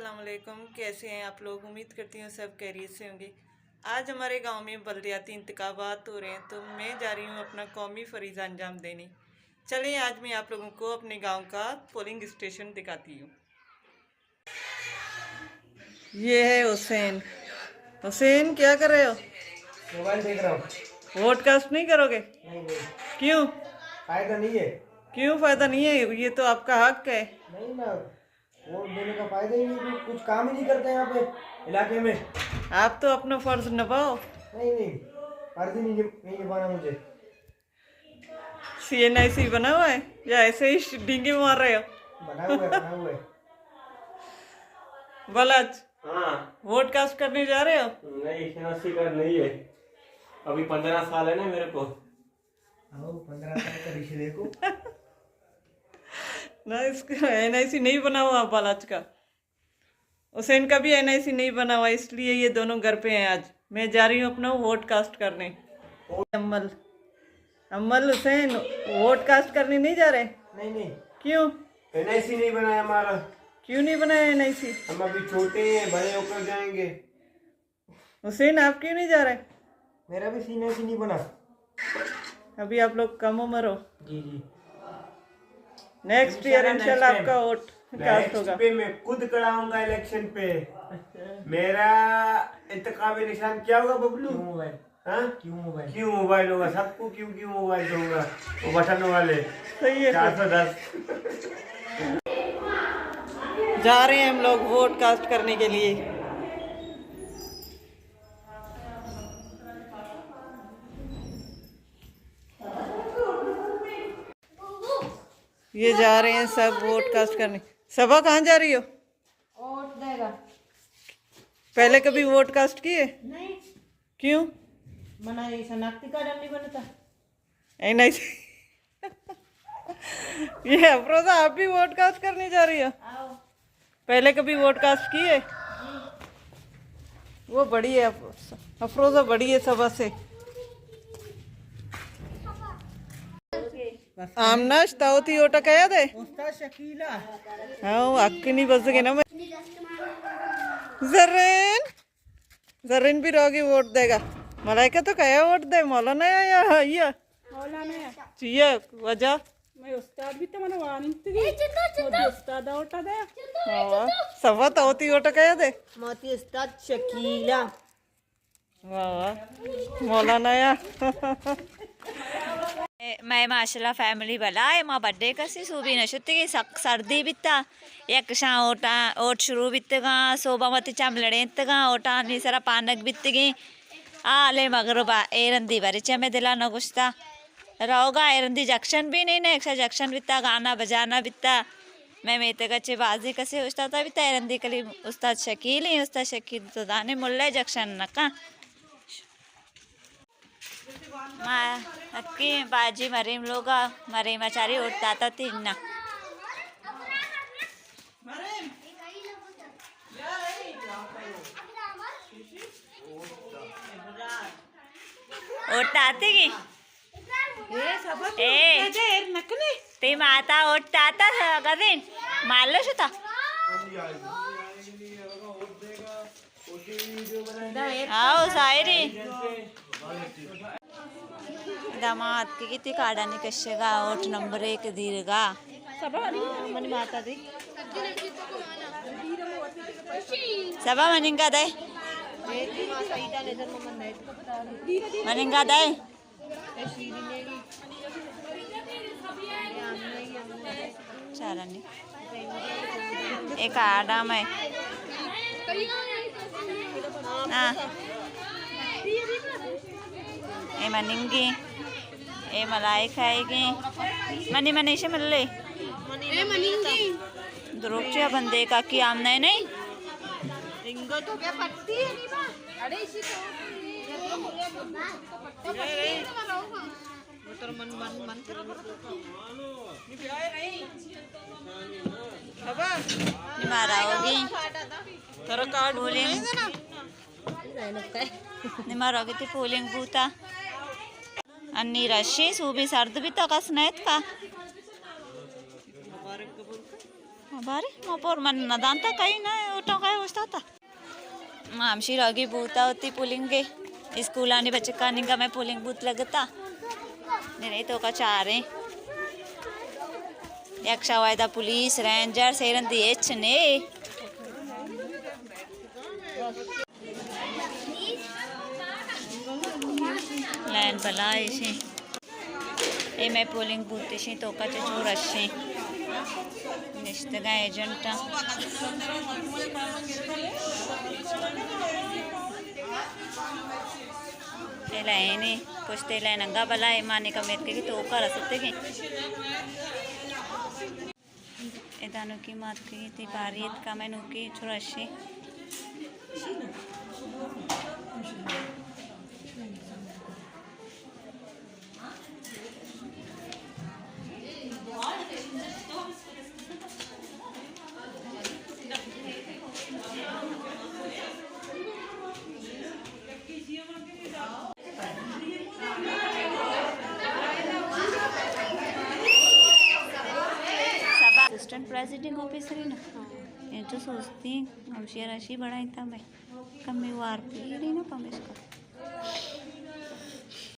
السلام علیکم، کیسے ہیں آپ لوگ؟ امید کرتی ہوں سب خیریت سے ہوں گے۔ آج ہمارے گاؤں میں بلدیاتی انتخابات ہو رہے ہیں، تو میں جا رہی ہوں اپنا قومی فریضہ انجام دینے۔ چلیں، آج میں آپ لوگوں کو اپنے گاؤں کا پولنگ اسٹیشن دکھاتی ہوں۔ یہ ہے حسین۔ حسین، کیا کر رہے ہو؟ موبائل دیکھ رہا ہوں۔ ووٹ کاسٹ نہیں کرو گے؟ نہیں، نہیں۔ کیوں؟ فائدہ نہیں ہے۔ کیوں فائدہ نہیں ہے؟ یہ تو آپ کا حق ہے۔ نہیں نا، ووٹ دینے کا فائدہ ہی نہیں، کچھ کام ہی نہیں کرتے یہاں پہ علاقے میں۔ آپ تو اپنا فرض نبھاؤ۔ نہیں، نہیں، فرض ہی نہیں، نہیں نبھانا مجھے۔ سی این آئی سی بنا ہوا ہے یا ایسے ہی ش-، ڈینگے مار رہے ہو؟ بنا ہوا ہے، بنا ہوا ہے۔ بلوچ، ہاں۔ ووٹ کاسٹ کرنے جا رہے ہو؟ نہیں، سی این آئی سی کا نہیں ہے۔ ابھی پندرہ سال ہے نا میرے کو۔ آؤ، پندرہ سال کا ریشے دیکھو۔ نہ، اس کا این آئی سی نہیں بنا ہوا بلوچ کا۔ حسین کا بھی این آئی سی نہیں بنا ہوا، اس لیے یہ دونوں گھر پہ ہیں آج۔ میں جا رہی ہوں اپنا ووٹ کاسٹ کرنے۔ امل، امل حسین، ووٹ کاسٹ کرنے نہیں جا رہے؟ نہیں، نہیں۔ کیوں؟ این آئی سی نہیں بنا ہے ہمارا۔ کیوں نہیں بنا ہے این آئی سی؟ ہم ابھی چھوٹے ہیں، بڑے ہوکر جائیں گے۔ حسین، آپ کیوں نہیں جا رہے؟ میرا بھی سی این آئی سی نہیں بنا۔ ابھی آپ لوگ کم عمر ہو۔ جی، جی۔ نیکسٹ ایئر انشاءاللہ آپ کا ووٹ کاسٹ ہوگا۔ نیکسٹ پہ میں خود کھڑا ہوں گا الیکشن پہ۔ میرا انتخابی نشان کیا ہوگا ببلو؟ کیوں موبائل؟ ہاں؟ کیوں موبائل؟ کیوں موبائل ہوگا؟ سب کو کیوں، کیوں موبائل دوں گا؟ وہ بٹن والے۔ صحیح ہے۔ چار سو دس۔ جا رہے ہیں ہم لوگ ووٹ کاسٹ کرنے کے لیے۔ یہ جا رہے ہیں سب ووٹ کاسٹ کرنے۔ صبا، کہاں جا رہی ہو؟ ووٹ دے گا۔ پہلے کبھی ووٹ کاسٹ کیے؟ نہیں۔ کیوں؟ منا یہ شناختی کارڈ نہیں بنتا۔ این آئی سی۔ یہ افروزہ، آپ بھی ووٹ کاسٹ کرنے جا رہی ہو؟ آؤ۔ پہلے کبھی ووٹ کاسٹ کی ہے؟ جی۔ وہ بڑی ہے، افروزہ بڑی ہے صبا سے۔ آمنہ، اشتا ہوتی ووٹ کیا دے؟ استاد شکیلا۔ ہاں، وہ حق نہیں بس کے نا میں۔ زرین۔ زرین بھی روگی ووٹ دے گا۔ ملائکہ تو کیا ووٹ دے؟ مولانا یا، یا، یا؟ مولانا یا۔ چیئے وجہ؟ میں استاد بھی تو من وانتگی۔ اے چتو، چتو۔ موتی استاد ووٹ دے۔ ہاں۔ صبا تو ہوتی ووٹ کیا دے؟ موتی استاد شکیلا۔ واہ واہ۔ مولانا یا۔ مئے ماشاءاللہ فیملی بلاہ، ما بڈے کسی سوبی نہ شتگی، سک سردی بیتا۔ یک شان اوٹاں، اوٹ شروع بیتگاں، صوبہ وتی چم لڑینتگاں، اوٹانی سرا پانگ بیتگیں۔ آلے مغربا اے رندی بری چہ مئے دلا نہ گوشتا۔ روگا اے رندی جکشن بھی نہیں، نہ یک شان جکشن بیتا، گانا بجانا بیتا۔ مئے میتگ ء چہ بازیں کسے اوشتاتگ بیتگ، اے رندی کلی استاد شکیل ایں، استاد شکیل تو زانے ملا جکشن نہ کن۔ ما اتکیں باجی مریم لوگ ء، مریم ء چاری اوٹ داتگ تینا۔ اوٹ داتگی؟ اے، صبا تو اے۔ ایر نکنے۔ تی ماتا اوٹ داتا گزین۔ مالو شتا۔ آؤ، ظاہری۔ دمات کی تی کارڈانی کشگا، اوٹ نمبر ایک دیرگا۔ صبا، منی ماتا دی۔ صبا، مننگا دے۔ مننگا دے۔ چارانی۔ اے کارڈ آمے۔ ہاں۔ اے مننگی۔ اے ملائکہ آئیگی۔ منی منی شے ملے۔ اے مننگی۔ دروگ چیا بندے کا کی آم نہیں نہیں۔ انگو تو کیا پتی ہے نہیں با؟ اڑے اسی تو۔ نمارا ہوگی۔ ترا کارڈ پولنگ۔ نمارا ہوگی تی پولنگ بوتا۔ انی رشی سوبی سرد بیتا کس نیت کا۔ بارے ما پر من ندانتا کئی نہ، اوٹو کئی اوشتاتا۔ ما ہمشی راگی بوتا ہوتی پولنگ گے۔ اسکولانی بچکانی گا میں پولنگ بوت لگتا۔ نہیں تو کا چاریں۔ یک شوایدا پولیس، رینجر، سیرن دی ایچ نے۔ لائن بلا ایشیں۔ اے مئے پولنگ بوت ایشیں، توکا چہ چو رشیں۔ نشتگاں ایجنٹاں۔ اے لائنے، پشت اے لائن انگا بلا، اے مانے کمیت کہ توکا رستگیں۔ ادا نوکی مات کی تی باری اتکا مئے نوکی چو رشیں۔ اسسٹنٹ پریزیڈنگ آفیسر ہی نا؟ انچو سوچتی ہمشی راشی بڑا انتا میں کمی وار پیری نا پمیشکا۔